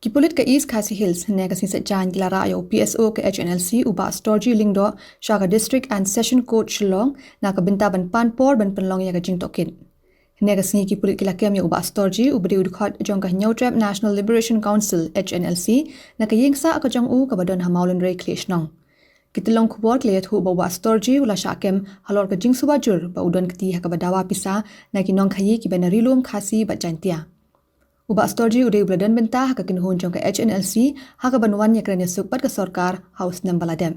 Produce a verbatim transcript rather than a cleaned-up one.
Ki pulit ka East Khasi Hills hynne ka sngi Saitjaiñ ki la rah ïa u P S O ka H N L C u Bah Storgie Lyngdoh sha ka District and Session Court Shillong na ka bynta ban pan por ban pynlong ïa ka jingtohkit. Hynne ka sngi ki pulit ki la kem ïa u Bah Storgie uba dei u dkhot jong ka Hynñiewtrep National Liberation Council H N L C na ka ïing sah ka jong u kaba don ha Mawlynrei Khliehshnong. Ki tyllong khubor ki la ïathuh ba u Bah Storgie u la shah kem halor ka jingsuba jur ba u don kti ha kaba dawa pisa na ki nongkhaïi kiba na Ri-lum Khasi bad Jaintia. U Bah Storgie u dei uba la don bynta ha ka kynhun jong ka H N L C ha kaban wan ïakren ïasuk bad ka sorkar ha u snem ba la dep.